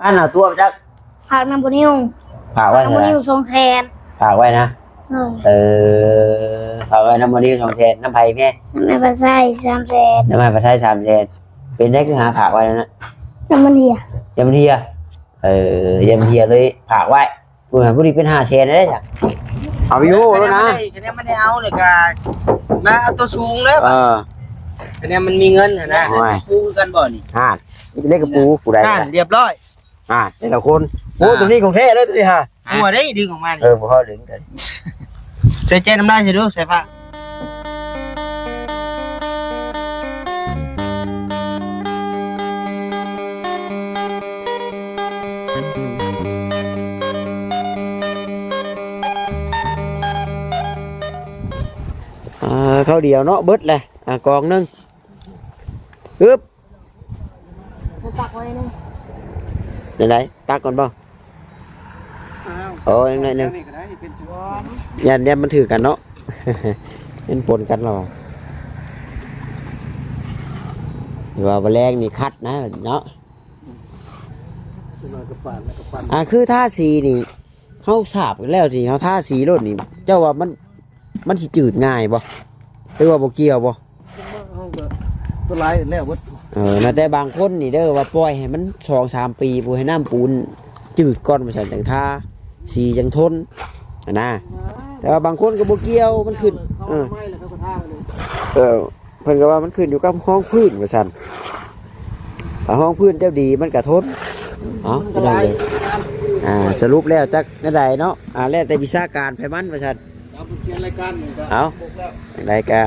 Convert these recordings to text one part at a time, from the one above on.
ອັນເອົາຕົວໄປຈັກ ຝາກນຳບໍ່ນິວ ຝາກໄວ້ເທົ່າໃດ ບໍ່ນິວ ສອງແສນ ຝາກໄວ້ນະ ເອີ ເອີ ຝາກໄວ້ນຳບໍ່ນິວ ສອງແສນ ນຳໃຜແດ່ ນຳແມ່ປາໄຊ ສາມແສນ ນຳແມ່ປາໄຊ ສາມແສນ ເປັນໄດຄືຫາຝາກໄວ້ນັ້ນນະ ຢ້ານມັນເຫື່ອ ຢ້ານມັນເຫື່ອ ເອີ ຢ້ານມັນເຫື່ອເລີຍຝາກໄວ້ ຜູ້ນັ້ນຜູ້ນີ້ເປັນຫ້າແສນໄດ້ຈ້ະ ເອົາຢູ່ໂລດນະ ຄັນຍັງບໍ່ໄດ້ເອົາເລີຍກະ ມາເອົາຕົວສູງເລີຍ ເອີ ຄັນຍັງມັນມີເງິນຫັ້ນນະ ໂອ້ຍ ປູຄືກັນບໍ່ນີ້ ຮາດ ເລກກະປູ ຜູ້ໃດ ຮາດ ລຽບຮ້ອຍ ອ່າ ແຕ່ລະຄົນ ໂອ້ ອ່າ ຕົວນີ້ຂອງແທ້ເລີຍ ຕົວນີ້ຫາ ຫົວໄດ້ດຶງອອກມານີ້ ເອີ ບໍ່ພໍດຶງກັນ ໃສ່ແຈນ້ຳລາຍໃສ່ດູ ໃສ່ຜ້າ ອ່າ ເຂົ້າດຽວເນາະ ເບິດແຫຼະ ອ່າ ກອງໜຶ່ງ ອຶບ ມາຕັກໄວ້ນະ ຈັ່ງໃດ ຕັກກ່ອນບໍ່? ອ້າວ ໂອ້ ຍັງໜ້ອຍໜຶ່ງ ອັນນີ້ກໍໄດ້ ເປັນ ຢ້ານ ຢ້ານມັນຖືກກັນເນາະ ມັນປົນກັນແລ້ວ ຫຼືວ່າບໍ່ແລງນີ້ຄັດນະເນາະ ຈັກໜ້ອຍກໍປາດ ແລ້ວກໍປັ່ນ ອ່າ ຄືທາສີນີ້ ເຮົາສາບກັນແລ້ວນີ້ ເຮົາທາສີໂລດນີ້ ເຈົ້າວ່າມັນ ມັນຊິຈືດງ່າຍບໍ່ ຫຼືວ່າບໍ່ກ່ຽວບໍ່? ເຮົາກໍສະຫຼາຍແລ້ວເບິດ ເອີ ນະ ແຕ່ບາງຄົນນີ້ເດີ ວ່າປ່ອຍໃຫ້ມັນສອງສາມປີພຸ້ນ ໃຫ້ນ້ຳປູນຈືດກ່ອນວ່າຊັ້ນ ຈັ່ງທາສີຈັ່ງທົນຫັ້ນນະ ແຕ່ວ່າບາງຄົນກໍບໍ່ກ່ຽວ ມັນຂຶ້ນ ເອີ ເອີ ເພິ່ນກໍວ່າມັນຂຶ້ນຢູ່ກັບຮອງພື້ນວ່າຊັ້ນ ຖ້າຮອງພື້ນເຈົ້າດີມັນກະທົນ ເອົ້າ ພີ່ນ້ອງເອີຍ ອ່າ ສະຫຼຸບແລ້ວຈັກແນວໃດເນາະ ອ່າ ແລ້ວແຕ່ວິຊາການໃຜມັນວ່າຊັ້ນ ເອົາ ຈັ່ງໃດກະ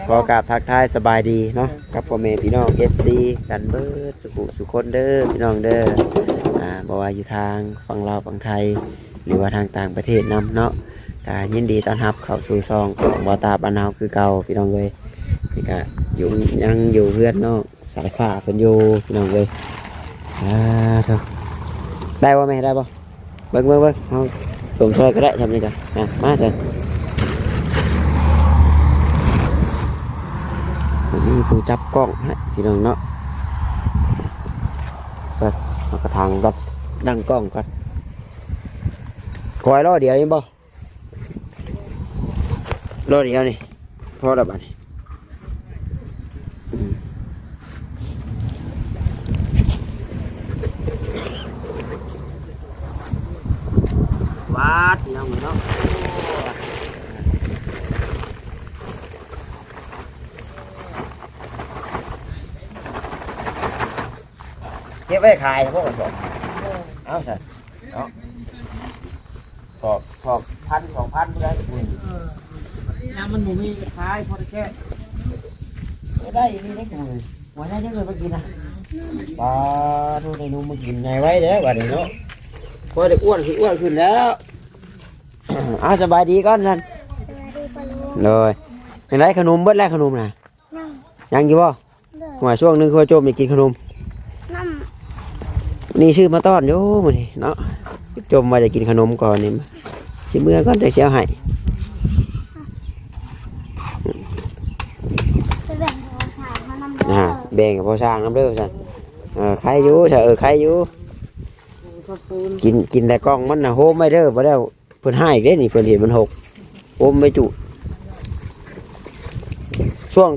ຂໍກາບທັກທາຍສະບາຍດີເນາະ ກັບພໍ່ແມ່ພີ່ນ້ອງ ເອັຟຊີ ກັນເບິດສຸຜູ້ສຸຄົນເດີ ພີ່ນ້ອງເດີ ອ່າ ບໍ່ວ່າຢູ່ທາງຝັ່ງລາວຝັ່ງໄທ ຫຼືວ່າທາງຕ່າງປະເທດນຳເນາະ ກະຍິນດີຕ້ອນຮັບເຂົ້າສູ່ຊ່ອງຂອງບ່າວຕາບບ້ານເຮົາຄືເກົ່າ ພີ່ນ້ອງເອີຍ ນີ້ກະຢູ່ ຍັງຢູ່ເຮືອນເນາະ ສາຍຟ້າເພິ່ນຢູ່ ພີ່ນ້ອງເອີຍ ອ່າ ໂທ້ ໄດ້ບໍ່ແມ່ ໄດ້ບໍ່? ເບິ່ງ ເບິ່ງ ເບິ່ງ ເຮົາຕົງຊ່ອຍກໍໄດ້ ຊ່ຳນີ້ກໍ ອ່ະ ມາເຖິງ ມີຜູ້ຈັບກ້ອງໃຫ້ ພີ່ນ້ອງເນາະ ເບິ່ງ ເອົາກະຖາງກ່ອນ ຕັ້ງກ້ອງກ່ອນ ກ້ອຍລໍ້ດຽວນີ້ບໍ່? ລໍດຽວນີ້ ພໍແລ້ວບາດນີ້ ອືມ ວາດ ພີ່ນ້ອງເອີຍເນາະ ເກັບໄວ້ຂາຍພວກກະສອບ ເອີ ເອົາຊັ້ນເນາະ. ສອບ ສອບພັນ ສອງພັນ ບໍ່ໄດ້ ເອີ ຍາມມັນບໍ່ມີຂາຍ ພໍໄດ້ແກ້ ບໍ່ໄດ້ ມີໄດ້ ໂອ້ຍ ບໍ່ໄດ້ ເດີ ໄປກິນນະ ປາໂທ ໄດ້ໜຸ່ມມາກິນ ໃຫຍ່ໄວເດ້ບາດນີ້ເນາະ ພໍໄດ້ອ້ວນຂຶ້ນ ອ້ວນຂຶ້ນແລ້ວ ອ້າວ ສະບາຍດີກ່ອນຊັ້ນ ສະບາຍດີປ້າລຸງ ໂດຍ ຈັ່ງໃດ ຂະໜົມເບິດແລ້ວ ຂະໜົມນະ ຍັງ ຍັງຢູ່ບໍ່? ໂດຍ ວ່າຊ່ວງໜຶ່ງຄືວ່າຈົ່ມໄດ້ກິນຂະໜົມ ນ້ຳ ນີ້ຊື້ມາຕ້ອນຢູ່ມື້ນີ້ເນາະ ຈົ່ມວ່າຈະກິນຂະໜົມກ່ອນນີ້ ຊິເມືອກ່ອນ ຈັ່ງຊິເອົາໃຫ້ ໄປແບ່ງໃຫ້ພໍ່ຊ່າງເຮົານຳເດີ ອ່າ ແບ່ງໃຫ້ພໍ່ຊ່າງນຳເດີ ວ່າຊັ້ນ ເອີ ໄຄຢູ່ ເອີ ໄຄຢູ່ ກິນ ກິນແຕ່ກ່ອງມັນນະ ໂຮມໄວ້ເດີ ບໍ່ແລ້ວ ເພິ່ນຮ້າຍເດ້ນີ້ ເພິ່ນເຫັນມັນຫົກ ໂອ້ ໄມ່ຈຸ ຊ່ວງ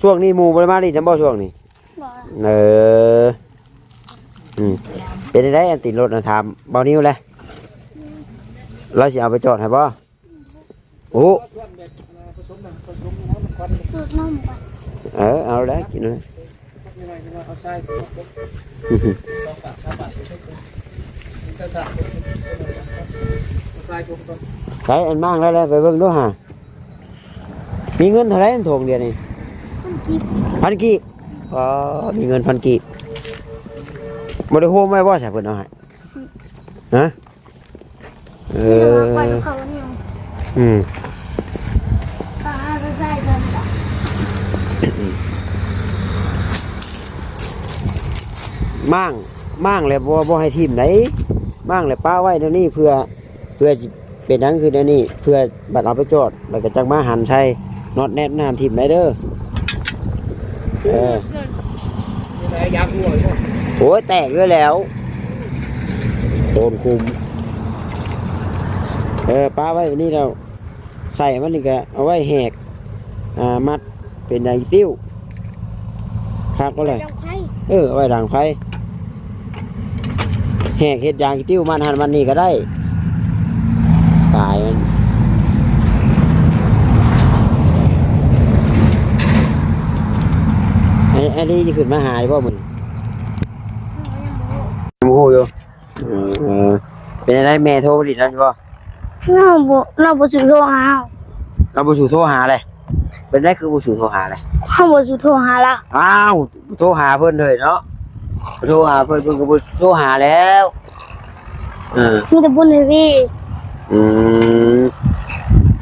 ຊ່ວງນີ້ໝູ່ບໍ່ໄດ້ມາຫຼິ້ນນຳບໍ່ ຊ່ວງນີ້? ບໍ່ ເອີ ອືມ ເປັນຈັ່ງໃດ ອັນຕີນລົດນະ ຖາມບ່າວນິວແຫຼະ ລາວຊິເອົາໄປຈອດໃຫ້ບໍ່? ໂອ້ ສູດນົມກ່ອນ ເອີ ເອົາແຫຼະ ກິນເລີຍ ໃສ່ອັນໝ່າງໄດ້ແລ້ວ ໄປເບິ່ງດູຫາ ມີເງິນເທົ່າໃດຖົງດຽວນີ້? ພັນກີບ ພັນກີບ ອໍ ມີເງິນພັນກີບ ບໍ່ໄດ້ໂຮມໄວ້ບໍ່ຊະ ເພິ່ນເອົາໃຫ້ ຮະ? ເອີ ອືມ ມ້າງ ມ້າງແລ້ວບໍ່ ບໍ່ໃຫ້ຖິ້ມໃດ ມ້າງແລ້ວປະໄວ້ແນວນີ້ ເພື່ອ ເພື່ອຊິເປັນຫຍັງຄືແນວນີ້ ເພື່ອບັດເອົາໄປຈອດ ແລ້ວກໍຈັກມາຫັນໃສ່ ນັອດແນບນ້ຳຖິ້ມໄດ້ເດີ ເອີ ໂອ້ຍ ແຕກເລີຍແລ້ວ ໂກນຄຸມ ເອີ ປະໄວ້ແບບນີ້ແລ້ວ ໃສ່ມັນນີ້ກະເອົາໄວ້ແຫກ ອ່າ ມັດເປັນຫຍັງຕິ້ວ ຄັກບໍ່ແຫຼະ ດັງໄຟ ເອີ ເອົາໄວ້ດັງໄຟ ແຫກເຮັດຫຍັງຕິ້ວ ມັດຫັ້ນມັດນີ້ກະໄດ້ ສາຍມັນ ອັນ ອັນນີ້ຊິຂຶ້ນມາຫາຢູ່ບໍ່ມື້ນີ້? ຍັງບໍ່ຮູ້ ຍັງບໍ່ຮູ້ຢູ່. ເອີ ເປັນຈັ່ງໃດ ແມ່ໂທມາຫຼິ້ນນຳຢູ່ບໍ່? ລາວບໍ່ ລາວບໍ່ສູ່ໂທຫາເຮົາ ລາວບໍ່ສູ່ໂທຫາເລີຍ. ເປັນໃດຄືບໍ່ສູ່ໂທຫາເລີຍ? ເຮົາບໍ່ສູ່ໂທຫາລາວ. ອ້າວ ໂທຫາເພິ່ນເລີຍເນາະ ໂທຫາເພິ່ນ ເພິ່ນກໍບໍ່ໂທຫາແລ້ວ. ເອີ ມີແຕ່ບຸນທະວີ. ອືມ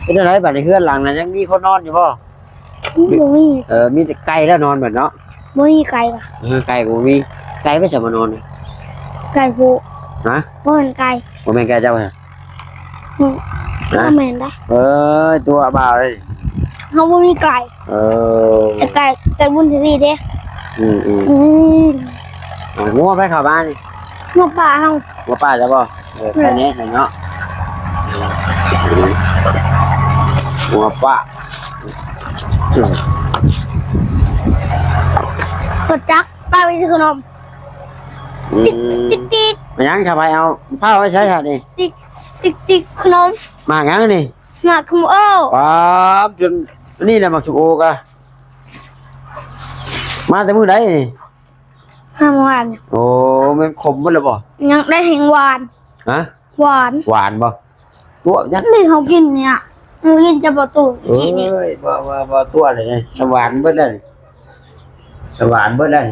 ເປັນຈັ່ງໃດບາດນີ້ ເຮືອນຫຼັງນັ້ນຍັງມີຄົນນອນຢູ່ບໍ່? ບໍ່ມີ. ເອີ ມີແຕ່ໄກ່ແລ້ວນອນເບິດເນາະ. ບໍ່ມີໄກ່ກະ ເອີ ໄກ່ກໍບໍ່ມີ. ໄກ່ໄປໃສມານອນ? ໄກ່ຜູ້ ຮະ? ບໍ່ແມ່ນໄກ່ ບໍ່ແມ່ນໄກ່ເຈົ້າຫະ? ອືມ ຮະ? ບໍ່ແມ່ນໄດ໋. ເອີ ຕົວະບ່າວເດ້ ເຮົາບໍ່ມີໄກ່. ເອີ ແຕ່ໄກ່ ໄກ່ບຸນທະວີເດ້. ອືມໆ ອືມ ອ່າ ງົວໃຜເຂົ້າມານີ້? ງົວປ່າເຮົາ. ງົວປ່າເຈົ້າບໍ່? ເອີ ແຄ່ນີ້ເນາະ ງົວປ່າ. ອືມ ບໍ່ຈັກ ປ້າໄປຊື້ຂະໜົມ. ອືມ ຕິກໆໆ ມາຍັງ ຂ້າໄປເອົາ ພ້າວໄປໃຊ້ຊະນີ້? ຕິກໆໆ ຂະໜົມ. ໝາກຫຍັງນີ້? ໝາກສົມໂອ. ປ້າບ ຈົນ ອັນນີ້ແຫຼະໝາກສົມໂອກະ ມາແຕ່ມື້ໃດນີ້? ມາເມື່ອວານ. ໂອ້ ແມ່ນຂົມໝົດແລ້ວບໍ່? ຍັງໄດ້ແຮງຫວານ. ຮະ? ຫວານ. ຫວານບໍ່? ຕົວະຍັງ ນີ້ເຮົາກິນນີ້ ເຮົາກິນຈະບໍ່ຕູ້ ເອີຍ ບໍ່ ບໍ່ ບໍ່ຕົວະເລີຍ ສະຫວານເບິດແລ້ວ ສະຫວານເບິດແລ້ວ.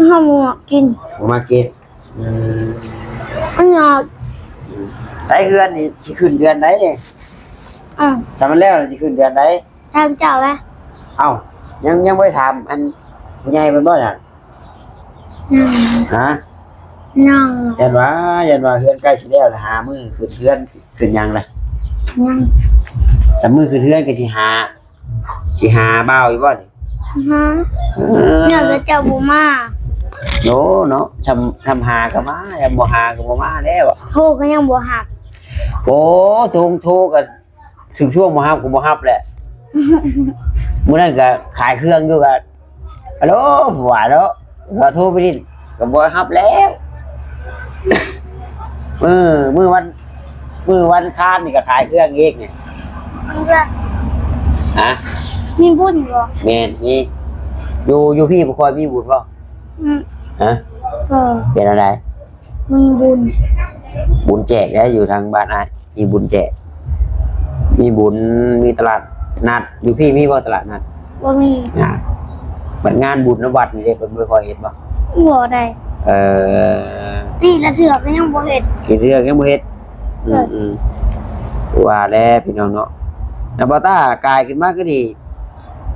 ເຮົາບໍ່ມັກກິນ ບໍ່ມັກກິນ. ອືມ ອັນຍາກ. ໃຊ້ເຮືອນນີ້ຊິຂຶ້ນເດືອນໃດນີ້? ອືມ ສຳມັນແລ້ວຊິຂຶ້ນເດືອນໃດ? ຖາມເຈົ້າແຫຼະ. ເອົ້າ ຍັງ ຍັງບໍ່ໄດ້ຖາມອັນຜູ້ໃຫຍ່ເພິ່ນບໍ່ຫຍັງ? ຍັງ. ຮະ? ຍັງ. ຢ້ານວ່າ ຢ້ານວ່າເຮືອນໃກ້ຊິແລ້ວລະ ຫາມື້ຂຶ້ນເຮືອນ ຂຶ້ນຫຍັງລະ? ຍັງ. ສາມມື້ຂຶ້ນເຮືອນກໍຊິຫາ ຊິຫາບ່າວຢູ່ບໍ່ນີ້? ຫາ. ເອີ ຍ້ອນວ່າເຈົ້າບໍ່ມາ. ໂອ້ ເນາະ ຊຳ ຊຳຫາກໍມາ ຊຳບໍ່ຫາກໍບໍ່ມາແລ້ວ. ໂທກໍຍັງບໍ່ຮັບ. ໂອ້ ໂທ ໂທກໍ ຊຸມຊ່ວງບໍ່ຮັບກໍບໍ່ຮັບແຫຼະ. ມື້ນັ້ນກໍຂາຍເຄື່ອງຢູ່ກໍ ອາໂຫຼ ວ່າເນາະ ວ່າໂທໄປຫຼິ້ນກໍບໍ່ຮັບແລ້ວ. ເອີ ມື້ວັນ ມື້ວັນຄານນີ້ກໍຂາຍເຄື່ອງອີກນີ້. ຮະ? ມີບຸນບໍ່? ແມ່ນ ມີ. ຢູ່ ຢູ່ພີ້ບໍ່ຄ່ອຍມີບຸນບໍ່? ອືມ. ຮະ? ເອີ ເປັນແນວໃດ? ມີບຸນ ບຸນແຈກໄດ໋ ຢູ່ທາງບ້ານອ້າຍ ມີບຸນແຈກ ມີບຸນ ມີຕະຫຼາດນັດ. ຢູ່ພີ້ມີບໍ່ຕະຫຼາດນັດ? ບໍ່ມີ. ອ່າ ບັດງານບຸນນຳວັດນີ້ເດ້ ເພິ່ນບໍ່ຄ່ອຍເຮັດບໍ່? ບໍ່ໄດ້. ເອີ ປີລະເທື່ອກໍຍັງບໍ່ເຮັດ ປີລະເທື່ອກໍຍັງບໍ່ເຮັດ. ເອີ ອືມໆ ວ່າແລ້ວພີ່ນ້ອງເນາະ ແລ້ວບ່າວຕ້າກາຍຂຶ້ນມາຄືນີ້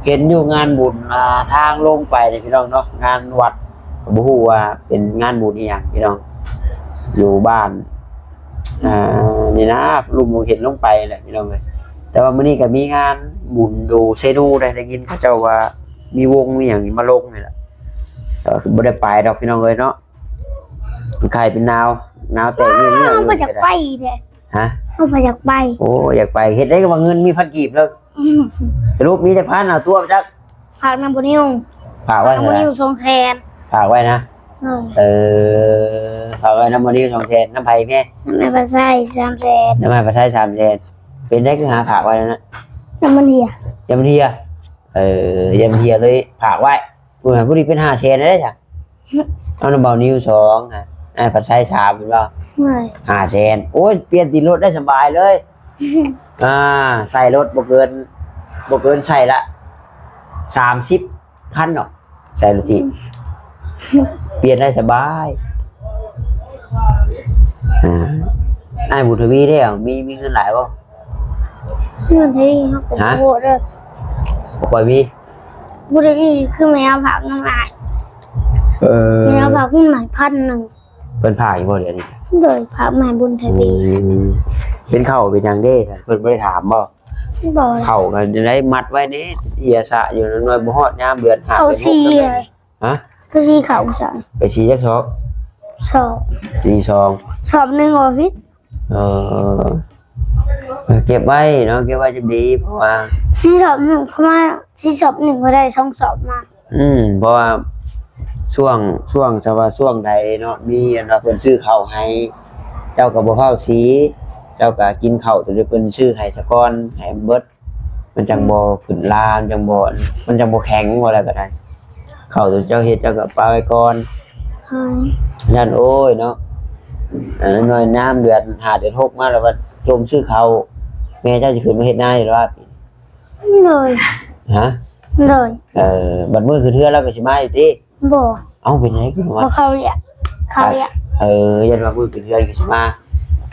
ເຫັນຢູ່ງານບຸນ ອ່າ ທາງລົງໄປນີ້ພີ່ນ້ອງເນາະ ງານວັດ ບໍ່ຮູ້ວ່າເປັນງານບຸນອີ່ຫຍັງພີ່ນ້ອງ ຢູ່ບ້ານ ອ່າ ນີ້ນະ ລຸ່ມຫົງເຫັນລົງໄປແຫຼະພີ່ນ້ອງເອີຍ. ແຕ່ວ່າມື້ນີ້ກໍມີງານບຸນຢູ່ເຊນູໄດ໋ ໄດ້ຍິນເຂົາເຈົ້າວ່າມີວົງມີຫຍັງມາລົງນີ້ແຫຼະ ກໍຄືບໍ່ໄດ້ໄປດອກພີ່ນ້ອງເອີຍເນາະ ເປັນໄຂ້ເປັນໜາວ ໜາວແຕກເງືອກໆ ເຮົາບໍ່ຢາກໄປເດ້. ຮະ? ເຮົາບໍ່ຢາກໄປ. ໂອ້ ຢາກໄປ ເຮັດໄດ້ກໍວ່າເງິນມີພັນກີບເລີຍ. ອືມ ສະຫຼຸບມີຈັກພັນ ເອົາຕົວະໄປຈັກ? ຝາກນຳບໍ່ນິວ ຝາກໄວ້ ນຳບໍ່ນິວ ສອງແສນ ຝາກໄວ້ນະ. ເອີ ເອີ ຝາກໄວ້ນຳບໍ່ນິວ ສອງແສນ ນຳໃຜແດ່? ນຳອ້າຍປາໄຊ ສາມແສນ ນຳອ້າຍປາໄຊ ສາມແສນ. ເປັນໄດ໋ຄືຫາຝາກໄວ້ນັ້ນນະ? ຢ້ານມັນເຫຍ ຢ້ານມັນເຫຍ. ເອີ ຢ້ານມັນເຫຍເລີຍຝາກໄວ້. ຜູ້ນັ້ນຜູ້ນີ້ເປັນຫ້າແສນໄດ້ຊະ. ເອົານຳບ່າວນິວສອງ ອ້າຍປາໄຊສາມ ແມ່ນບໍ່? ໂດຍ ຫ້າແສນ. ໂອ້ຍ ປ່ຽນຕີນລົດໄດ້ສະບາຍເລີຍ. ອ່າ ໃສ່ລົດບໍ່ເກີນ ບໍ່ເກີນໃສ່ລະສາມສິບພັນເນາະ ໃສ່ລົດຖີບ ປ່ຽນໄດ້ສະບາຍ. ອ່າ ອ້າຍບຸນທະວີເດ້ ມີ ມີເງິນຫຼາຍບໍ່? ເງິນທີ່ເຮົາກໍ ຮະ? ບໍ່ຮູ້ເດີ ບໍ່ຄ່ອຍມີ. ບໍ່ໄດ້ມີ ຄືແມ່ເຮົາຝາກເງິນມາໃຫ້. ເອີ ແມ່ເຮົາຝາກເງິນມາໃຫ້ພັນໜຶ່ງ. ເພິ່ນຝາກຢູ່ບໍ່ດຽວນີ້? ໂດຍ ຝາກມາໃຫ້ບຸນທະວີ. ອືມ ເປັນເຂົ້າເປັນຫຍັງເດ້ ເພິ່ນບໍ່ໄດ້ຖາມບໍ່? ບໍ່. ເຂົ້າກໍໄດ້ມັດໄວ້ແດ່ ເສຍຊະຢູ່ ໜ້ອຍບໍ່ຮອດຍາມເດືອນຫ້າ ເຂົ້າເດືອນຫົກ ຊິ ນະ. ຮະ? ໄປຊິເຂົ້າຊະ ໄປຊິຈັກຊອກ? ສອບ ສີ່ສອບ ສອບໜຶ່ງບໍ່ຜິດ. ເອີ ເກັບໄວ້ເນາະ ເກັບໄວ້ຈະດີ ເພາະວ່າສີ່ສອບໜຶ່ງເຂົ້າມາ ສີ່ສອບໜຶ່ງກໍໄດ້ສອງສອບມາ. ອືມ ເພາະວ່າຊ່ວງ ຊ່ວງ ຊະວ່າຊ່ວງໃດເນາະ ມີອັນວ່າເພິ່ນຊື້ເຂົ້າໃຫ້ ເຈົ້າກໍບໍ່ພາກສີ ເຈົ້າກໍກິນເຂົ້າໂຕທີ່ເພິ່ນຊື້ໃຫ້ສາກ່ອນ ໃຫ້ມັນເບິດ ມັນຈັ່ງບໍ່ຂຶ້ນລາ ມັນຈັ່ງບໍ່ ມັນຈັ່ງບໍ່ແຂງ ວ່າແລ້ວກໍໄດ້ ເຂົ້າໂຕເຈົ້າເຮັດ ເຈົ້າກໍປະໄວ້ກ່ອນ ຢ້ານ ໂອ້ຍເນາະ ອັນນ້ອຍ ຍາມເດືອນຫ້າເດືອນຫົກມາແລ້ວວ່າຈົ່ມຊື້ເຂົ້າ ແມ່ເຈົ້າຊິຂຶ້ນມາເຮັດນາຢູ່ລະຫວາ? ໂດຍ. ຮະ? ໂດຍ. ເອີ ບັດມື້ຂຶ້ນເຮືອນລາວກໍຊິມາຢູ່ຕິ? ບໍ່. ເອົ້າ ເປັນຫຍັງຄືບໍ່ມາ? ບໍ່ເຂົ້າວຽກ ເຂົ້າວຽກ. ເອີ ຢ້ານວ່າມື້ຂຶ້ນເຮືອນກໍຊິມາ.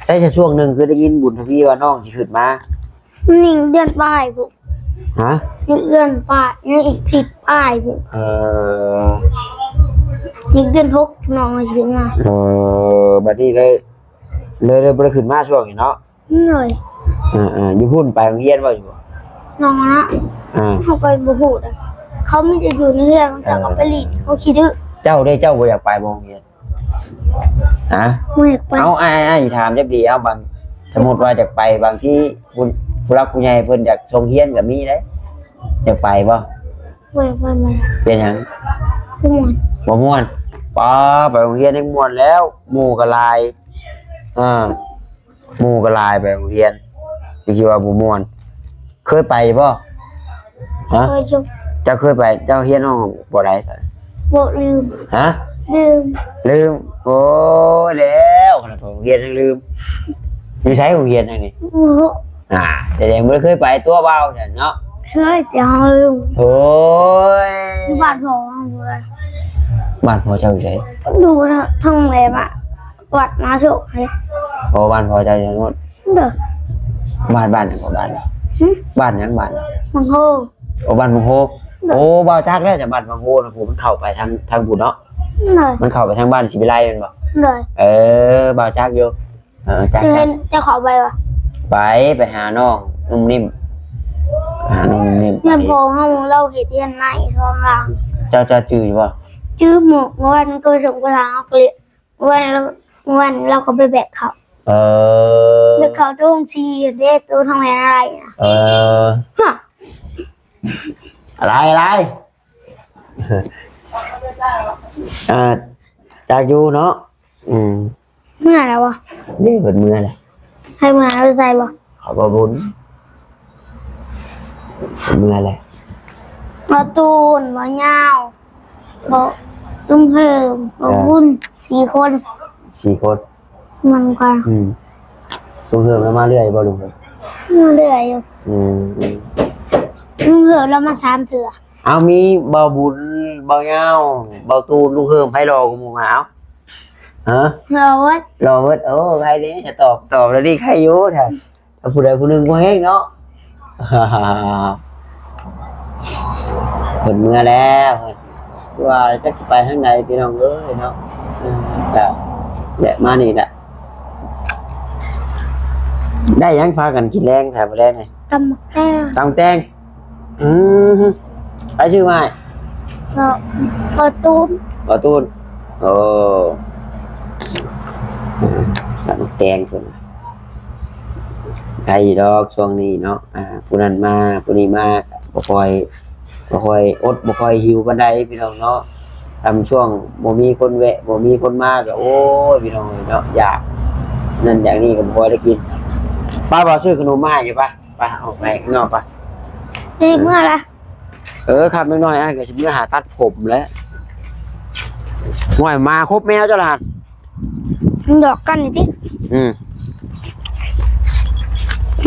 ໃສຊະ ຊ່ວງໜຶ່ງຄືໄດ້ຍິນບຸນທະວີວ່ານ້ອງຊິຂຶ້ນມາ? ຍັງເດືອນປາຍພຸ້ນ. ຮະ? ຍັງເດືອນປາຍ ຍັງອີກທິດປາຍພຸ້ນ. ເອີ ອີກເດືອນຫົກນ້ອງຊິຂຶ້ນມາ. ເອີ ບັດນີ້ເລີຍ ເລີຍ ເລີຍບໍ່ໄດ້ຂຶ້ນມາຊ່ວງນີ້ເນາະ? ໂດຍ. ອ່າໆ ຢູ່ພຸ້ນໄປໂຮງຮຽນບໍ່? ຢູ່ ນ້ອງນະ ອ່າ ເຮົາກໍບໍ່ຮູ້ເດ້ ເຂົາມີແຕ່ຢູ່ໃນເຮືອນ ເຂົາກໍໄປຫຼິ້ນ ເອີ ເຂົາຂີ້ດື້. ເຈົ້າເດ້ ເຈົ້າບໍ່ຢາກໄປບໍ່ໂຮງຮຽນ? ຮະ? ບໍ່ຢາກໄປ. ເອົາ ອ້າຍ ອ້າຍຖາມຈັກດີ ເອົາ ບາງ ສົມມຸດວ່າຢາກໄປ ບາງທີຜູ້ ຜູ້ຫຼັກຜູ້ໃຫຍ່ເພິ່ນຢາກສົ່ງຮຽນກໍມີເດ້ ຢາກໄປບໍ່? ບໍ່ຢາກໄປ. ເປັນຫຍັງ? ບໍ່ມ່ວນ. ບໍ່ມ່ວນ? ປ້າ ໄປໂຮງຮຽນແຮ່ງມ່ວນແລ້ວ ໝູ່ກໍຫຼາຍ ອ່າ ໝູ່ກໍຫຼາຍໄປໂຮງຮຽນ ຄືຊິວ່າບໍ່ມ່ວນ. ເຄີຍໄປບໍ່? ຮະ? ເຄີຍຢູ່. ເຈົ້າເຄີຍໄປ? ເຈົ້າຮຽນຫ້ອງບໍ່ໄດ້? ບໍ່ ລືມ. ຮະ? ລືມ. ລືມ. ໂອ້ຍ ແລ້ວ ຂະໜາດໄປໂຮງຮຽນຍັງລືມ. ຢູ່ໃສໂຮງຮຽນທາງນີ້? ບໍ່ຮູ້. ອ່າ ແສດງບໍ່ໄດ້ເຄີຍໄປຕົວະ ເວົ້າຊັ້ນເນາະ. ເຄີຍ ແຕ່ເຮົາລືມ. ໂອ້ຍ ຢູ່ບ້ານພໍ່ເຮົາພຸ້ນ. ບ້ານພໍ່ເຈົ້າຢູ່ໃສ? ຢູ່ທາງແມ່ບ້ານ ວັດມະຫາໂຊກເດ້. ອໍ ບ້ານພໍ່ເຈົ້າຢູ່ທາງໂນ້ນ. ໂດຍ. ບ້ານ ບ້ານຫຍັງ? ບ້ານ ຫຶ? ບ້ານຫຍັງ? ບ້ານ ບັງໂຮ. ອໍ ບ້ານບັງໂຮ. ໂດຍ. ໂອ້ ບ່າວຈັກແລ້ວຈະ ບ້ານບັງໂຮນະ ຜູ້ມັນເຂົ້າໄປທາງ ທາງພຸ້ນເນາະ. ໂດຍ. ມັນເຂົ້າໄປທາງບ້ານສີວິໄລແມ່ນບໍ່? ໂດຍ. ເອີ ບ່າວຈັກຢູ່. ເອີ ຈັກ ເຈົ້າເຫັນ ເຈົ້າເຂົ້າໄປບໍ່? ໄປ ໄປຫານ້ອງນຸ່ມນິ້ມ ຫານ້ອງນຸ່ມນິ້ມ. ແມ່ນ ໄປ ພໍ່ເຮົາ ລາວເຮັດເຮືອນໃໝ່ສອງຫຼັງ. ເຈົ້າ ເຈົ້າຈື່ຢູ່ບໍ່? ຈື່. ມື້ ມື້ວານກໍໄປສົ່ງໄປທາງອັງກິດ ມື້ວານ ມື້ວານລາວກໍໄປແບກເຂົ້າ. ເອີ ແບກເຂົ້າໂຕໂຮງສີເດ້ ໂຕທາງແມ່ນອາໄລນະ. ເອີ ຮະ ອາໄລ ອາໄລ. ອ່າ ຈັກຢູ່ເນາະ. ອືມ ເມື່ອແລ້ວບໍ່? ເດ້ ເພິ່ນເມື່ອແລ້ວ. ໃຫ້ເມື່ອແລ້ວໃສ່ບໍ່? ເຂົາບໍ່ບຸນ ເມື່ອແລ້ວ. ບໍ່ຕູນ ບໍ່ຍາວ ບໍ່ ລຸງເຮີມ ບໍ່ບຸນ ສີ່ຄົນ. ສີ່ຄົນ. ມັນກໍ ອືມ ລຸງເຮີມລາວມາເລື້ອຍບໍ່? ລຸງເຮີມມາເລື້ອຍຢູ່. ອືມ ອືມ ລຸງເຮີມລາວມາສາມເທື່ອ. ເອົາ ມີບ່າວບຸນ ບ່າວຍາວ ບ່າວຕູນ ລຸງເຮີມ ໃຜຫຼໍ່ກວ່າໝູ່ມາ? ເອົາ ຮະ? ຫຼໍ່ເບິດ. ຫຼໍ່ເບິດ. ໂອ້ ໃຄເດ້ ຈະຕອບ ຕອບແລ້ວນີ້ ໃຄຢູ່ ຖ້າ ຖ້າຜູ້ໃດຜູ້ໜຶ່ງບໍ່ແຮງເນາະ. ເພິ່ນເມືອແລ້ວ ວ່າຈັກຊິໄປທາງໃດພີ່ນ້ອງເອີຍເນາະ. ເອີ ກະແວະມານີ້ແຫຼະ. ໄດ້ຫຍັງພາກັນກິນແລງແທ້ມື້ແລງນີ້? ຕຳໝາກແຕງ. ຕຳແຕງ. ອືມ ໃຜຊື້ມາໃຫ້? ເອີ ພໍ່ຕູນ. ພໍ່ຕູນ. ໂອ້ ຕຳໝາກແຕງເພິ່ນ. ໄດ້ຢູ່ດອກຊ່ວງນີ້ເນາະ ອ່າ ຜູ້ນັ້ນມາ ຜູ້ນີ້ມາ ບໍ່ຄ່ອຍ ບໍ່ຄ່ອຍອົດ ບໍ່ຄ່ອຍຫິວປານໃດພີ່ນ້ອງເນາະ. ຊ່ຳຊ່ວງບໍ່ມີຄົນແວະ ບໍ່ມີຄົນມາກໍ ໂອ້ຍ ພີ່ນ້ອງເອີຍເນາະ ຢາກນັ້ນຢາກນີ້ກໍບໍ່ຄ່ອຍໄດ້ກິນ. ໄປ ບ່າວຊື້ຂະໜົມມາໃຫ້ຢູ່ ໄປ ໄປ ອອກໄປຂ້າງນອກໄປ. ຊິເມືອລະ. ເອີ ຄ່ຳຈັກໜ້ອຍອ້າຍກໍຊິເມືອຫາຕັດຜົມແຫຼະ. ຫ້ວຍ ໝາຄົບແມວເຈົ້າລະຫັ້ນ. ມັນຫຍອກກັນນີ້ຕິ. ອືມ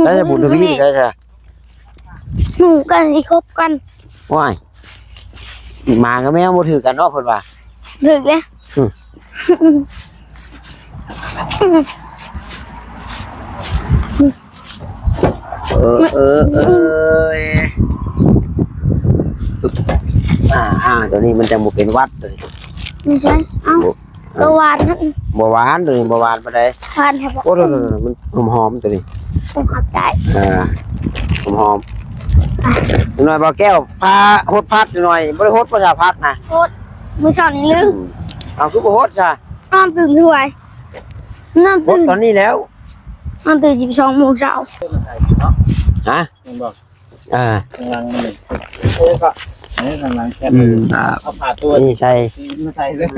ໄດ້ແຕ່ບຸນທະວີໄດ້ຊະ. ໝູ່ກັນຊິຄົບກັນ. ໂອ້ຍ ໝາກັບແມວບໍ່ຖືກກັນເນາະ ເພິ່ນວ່າ. ຖືກເດ້. ອືມ ເອີ ເອີ ເອີຍ ອ່າ ອ່າ ຕົວນີ້ມັນຈັ່ງບໍ່ເປັນຫວັດ ຕົວນີ້. ບໍ່ໃຊ່. ເອົ້າ ບໍ່ ກໍຫວານ. ບໍ່ຫວານ ຕົວນີ້ບໍ່ຫວານປານໃດ. ຫວານແທ້ບໍ່? ໂອ້ ໂດດໆໆ ມັນຫອມໆ ຕົວນີ້. ຫອມໄດ້. ອ່າ ຫອມໆ. ອ່ະ ໜ້ອຍ ບ່າວແກ້ວ ພາຫົດຜັກໜ້ອຍ. ບໍ່ໄດ້ຫົດບໍ່ຊະ ຜັກນະ? ຫົດ ມື້ເຊົ້ານີ້ລືມ. ເອົາ ຄືບໍ່ຫົດຊະ? ນອນຕື່ນສວຍ ນອນຕື່ນ ໂອ້ ຕອນນີ້ແລ້ວ ນອນຕື່ນສິບສອງໂມງເຊົ້າ. ຮະ? ແມ່ນບໍ່? ອ່າ ຂ້າງຫຼັງນີ້ ເອີ ກໍ ເອີ ຂ້າງຫຼັງແຄບ ອືມ ອ່າ ເອົາຜ້າຕົວນີ້ໃສ່ ມາໃສ່ເລີຍ.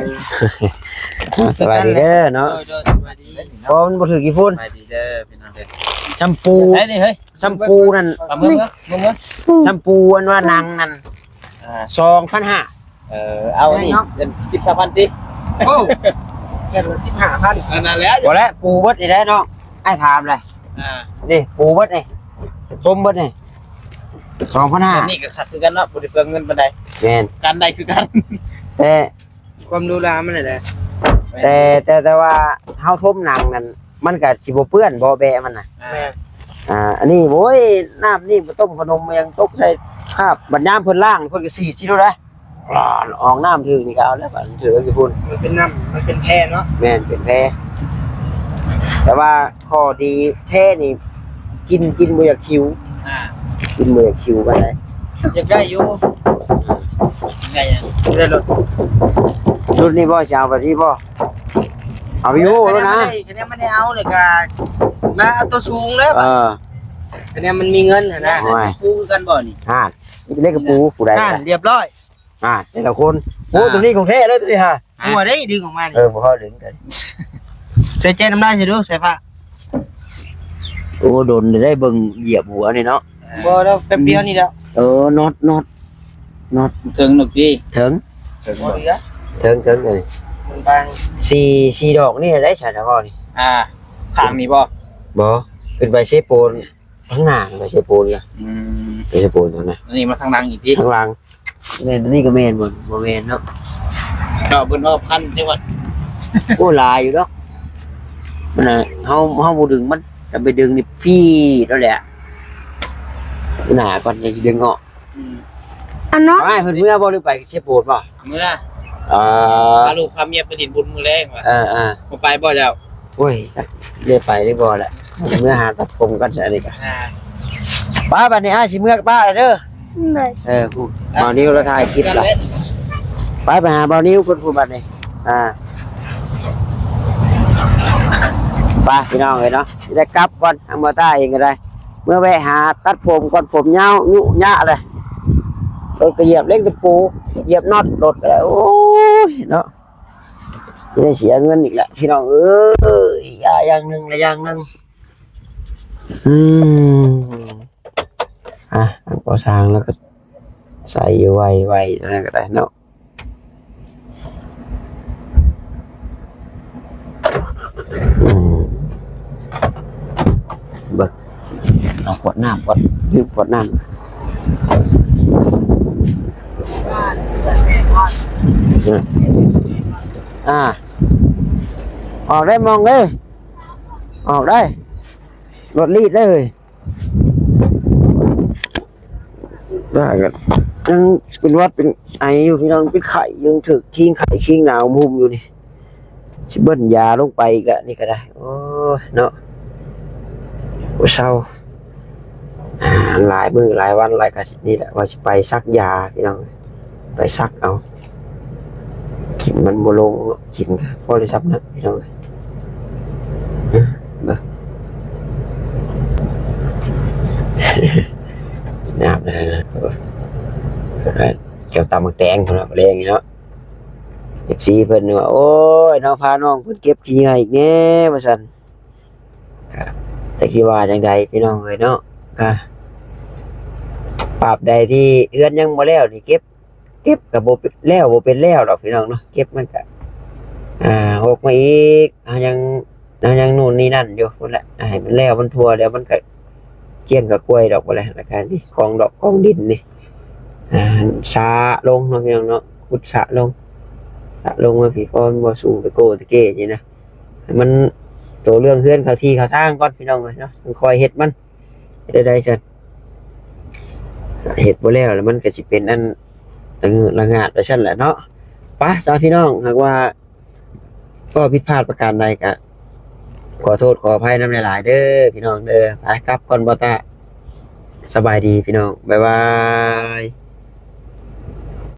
ສະບາຍດີເດີເນາະ. ໂດຍ ໂດຍ ສະບາຍດີ. ເພາະມັນບໍ່ຖືກຂີ້ຝຸ່ນ. ສະບາຍດີເດີພີ່ນ້ອງເດີ. ແຊມພູ ໃສ່ນີ້ເຮີ້ຍ ແຊມພູນັ້ນ ເອົາເມືອ ເມືອ ເມືອ ແຊມພູອັນວ່າໜັງນັ້ນ ອ່າ ສອງພັນຫ້າ. ເອີ ເອົາອັນນີ້ ເປັນສິບສາມພັນຕິ. ໂອ້ ເປັນສິບຫ້າພັນ. ອັນນັ້ນແຫຼະ ບໍ່ແຫຼະ ປູເບິດນີ້ແຫຼະນ້ອງ. ອ້າຍຖາມແຫຼະ ອ່າ ນີ້ປູເບິດນີ້ ຖົມເບິດນີ້ ສອງພັນຫ້າ. ອັນນີ້ກໍຄັກຄືກັນເນາະ ບໍ່ໄດ້ເປືອງເງິນປານໃດ. ແມ່ນ ກັນໄດ້ຄືກັນ ແຕ່ ຄວາມຫຼູຫຼາມັນແຫຼະ. ແຕ່ ແຕ່ ແຕ່ວ່າເຮົາຖົມໜັງນັ້ນ ມັນກໍຊິບໍ່ເປື້ອນບໍ່ແບະມັນນະ. ອ່າ ແມ່ນ ອ່າ ອັນນີ້ ໂອ້ຍ ນ້ຳນີ້ໄປຕົ້ມຂະໜົມຫຍັງຕົກໃສ່ຄາບ ບັດຍາມເພິ່ນລ້າງ ເພິ່ນກໍສີດຊິໂລດເດ້. ອອກນ້ຳຖືກນີ້ກໍເອົາແລ້ວ ມັນຖືກຢູ່ພຸ້ນ. ມັນເປັນນ້ຳ ມັນເປັນແພເນາະ. ແມ່ນ ເປັນແພ ແຕ່ວ່າ ຂໍ້ດີແພນີ້ ກິນ ກິນບໍ່ຢາກຫິວ. ອ່າ ກິນບໍ່ຢາກຫິວປານໃດ. ຢາກໄດ້ຢູ່ ໄດ້ຫຍັງ? ໄດ້ລົດ ລົດນີ້ບໍ່? ຈະເອົາແບບນີ້ບໍ່? ເອົາຢູ່ໂລດນະ. ຄັນຍັງບໍ່ໄດ້ ຄັນຍັງບໍ່ໄດ້ເອົາເລີຍກໍມາເອົາຕົວສູງເລີຍ. ເອີ ຄັນຍັງມັນມີເງິນຫັ້ນນະ. ໂອ້ຍ ປູຄືກັນບໍ່ນີ້? ອ່າ ເລກກະປູ ຜູ້ໃດ ອ່າ ລຽບຮ້ອຍ. ອ່າ ແຕ່ລະຄົນ. ໂອ້ ອ່າ ຕົວນີ້ຂອງແທ້ເລີຍ ຕົວນີ້ຫາ ຫົວໄດ້ດຶງອອກມານີ້. ເອີ ບໍ່ພໍດຶງກັນ. ໃສ່ແຈນຳໄດ້ຊິດູ ສາຍຟ້າ. ໂອ້ ດົນໄດ້ເບິ່ງຢຽບຫົວນີ້ເນາະ. ບໍ່ດອກ ແປັບດຽວນີ້ແຫຼະ. ເອີ ນັອດ ນັອດ ນັອດ ເຖິງໜຶ່ງປີ ເຖິງ ເຖິງ ເຖິງ ເຖິງ ເອີ ມັນບາງ ສີ່ ສີ່ດອກນີ້ໄດ້ ສາຍຟ້ານີ້. ອ່າ ຂ້າງນີ້ບໍ່? ບໍ່ ຂຶ້ນໄປເຊໂປນ. ທາງໜ້າໄປເຊໂປນລະ. ອືມ ໄປເຊໂປນທາງໜ້າ. ອັນນີ້ມາທາງຫຼັງອີກຕິ? ທາງຫຼັງ. ແມ່ນ ອັນນີ້ກໍແມ່ນບໍ່? ບໍ່ແມ່ນເນາະ. ເຈາະເບິ່ງອອກພັນຈັງຫວັດ. ໂອ້ ຫຼາຍຢູ່ດອກ. ມັນນະ ເຮົາ ເຮົາບໍ່ດຶງມັນ ຈະໄປດຶງນີ້ພີດແລ້ວແຫຼະ. ໜ້າກ່ອນ ຈັ່ງຊິດຶງອອກ. ອືມ ອັນເນາະ. ອ້າຍເພິ່ນເມືອບໍ່ ຫຼືໄປເຊໂປນບໍ່? ເມືອ. ເອີ ພາລູກພາເມຍໄປຫຼິ້ນບຸນມື້ແລງວ່າ. ເອີໆ ບໍ່ໄປບໍ່ເຈົ້າ? ໂອ້ຍ ຈັກໄດ້ໄປຫຼືບໍ່ລະ. ເມືອຫາຕັດຜົມກ່ອນ ອັນນີ້ກະ. ອ່າ ໄປ ບັດນີ້ອ້າຍຊິເມືອກັບປ້າແລ້ວເດີ. ໂດຍ. ເອີ ຜູ້ ອ່ະ ບ່າວນິວລາວຖ່າຍຄລິບລະ. ໄປ ໄປຫາບ່າວນິວພຸ້ນ ຜູ້ ບັດນີ້. ອ່າ ໄປພີ່ນ້ອງເອີຍເນາະ ຊິໄດ້ກັບກ່ອນ. ທາງບ່າວຕ້າເອງກໍໄດ້ ເມືອແວະຫາຕັດຜົມກ່ອນ ຜົມຍາວຍຸຍະເລີຍ. ລົດກໍຢຽບເຫຼັ້ງຕະປູ ຢຽບນັອດລົດກໍໄດ້. ໂອ້ຍເນາະ ຊິໄດ້ເສຍເງິນອີກແຫຼະພີ່ນ້ອງເອີຍ. ຢ່າງໜຶ່ງລະຢ່າງໜຶ່ງ. ອືມ ອ່ະ ທາງກໍ່ສ້າງແລ້ວກໍໃສ່ໄວໆ ນັ້ນກໍໄດ້ເນາະ. ອືມ ເບິ່ງ ເອົາຂວດນ້ຳກ່ອນ ລືມຂວດນ້ຳ. ອ່າ ອອກໄດ້ມອງເດ້ ອອກໄດ້ ລົດລີດໄດ້ເລີຍ. ວ່າກໍຍັງເປັນຫວັດເປັນໄອຢູ່ພີ່ນ້ອງ ເປັນໄຂ້ຢູ່ ຖືກຄີງໄຂ້ຄີງໜາວຮຸ່ມຢູ່ນີ້ ຊິເບິ່ນຢາລົງໄປອີກແລ້ວນີ້ກໍໄດ້. ໂອ້ຍເນາະ ບໍ່ເຊົາ ອ່າ ຫຼາຍມື້ຫຼາຍວັນຫຼາຍ ກະນີ້ແຫຼະ ວ່າຊິໄປສັກຢາພີ່ນ້ອງ ໄປສັກເອົາ. ກິນມັນບໍ່ລົງເນາະ ກິນກໍພໍໄດ້ຊ່ຳນັ້ນພີ່ນ້ອງເອີຍ. ເບິ່ງ ນ້ຳນະ ແກ້ວຕຳໝາກແຕງພຸ້ນລະ ແລງນີ້ເນາະ. ເອັຟຊີເພິ່ນວ່າ ໂອ້ຍ ນ້ອງ ພານ້ອງເພິ່ນເກັບຂີ້ເຫຍື້ອອີກແດ່ ວ່າຊັ້ນ. ກໍຈັກຊິວ່າຈັ່ງໃດພີ່ນ້ອງເອີຍເນາະ ກໍຕາບໃດທີ່ເຮືອນຍັງບໍ່ແລ້ວນີ້ ເກັບ ເກັບກໍບໍ່ເປັນແລ້ວ ບໍ່ເປັນແລ້ວດອກພີ່ນ້ອງເນາະ. ເກັບມັນກໍ ອ່າ ຫົກມາອີກ ເຮົາຍັງ ເຮົາຍັງໂນ່ນນີ້ນັ້ນຢູ່ພຸ້ນແຫຼະ. ໃຫ້ມັນແລ້ວ ມັນທົ່ວແລ້ວ ມັນກໍກ້ຽງກໍກ້ວຍດອກ ບໍ່ແລ້ວ. ແລ້ວກໍນີ້ ກອງດອກກອງດິນນີ້ ອ່າ ສະລົງເນາະພີ່ນ້ອງເນາະ ຂຸດສະລົງ ສະລົງມາພີ້ ເພາະມັນບໍ່ສູງແຕ່ໂກ້ແຕ່ເກ້ນີ້ນະ. ໃຫ້ມັນ ໂຕເລື່ອງເຮືອນເຂົ້າທີ່ເຂົ້າທາງກ່ອນພີ່ນ້ອງເອີຍເນາະ ຈັ່ງຄ່ອຍເຮັດມັນ. ເຮັດໄດ້ຊັ້ນ ເຮັດບໍ່ແລ້ວ ແລ້ວມັນກໍຊິເປັນອັນລະເງີດລະງາດໄປຊັ້ນແຫຼະເນາະ. ໄປຊະພີ່ນ້ອງ ຫາກວ່າຂໍ້ຜິດພາດປະການໃດກໍຂໍໂທດຂໍອະໄພນຳຫຼາຍໆເດີພີ່ນ້ອງເດີ. ໄປ ກັບກ່ອນ ບ່າວຕ້າ ສະບາຍດີພີ່ນ້ອງ ບາຍບາຍ.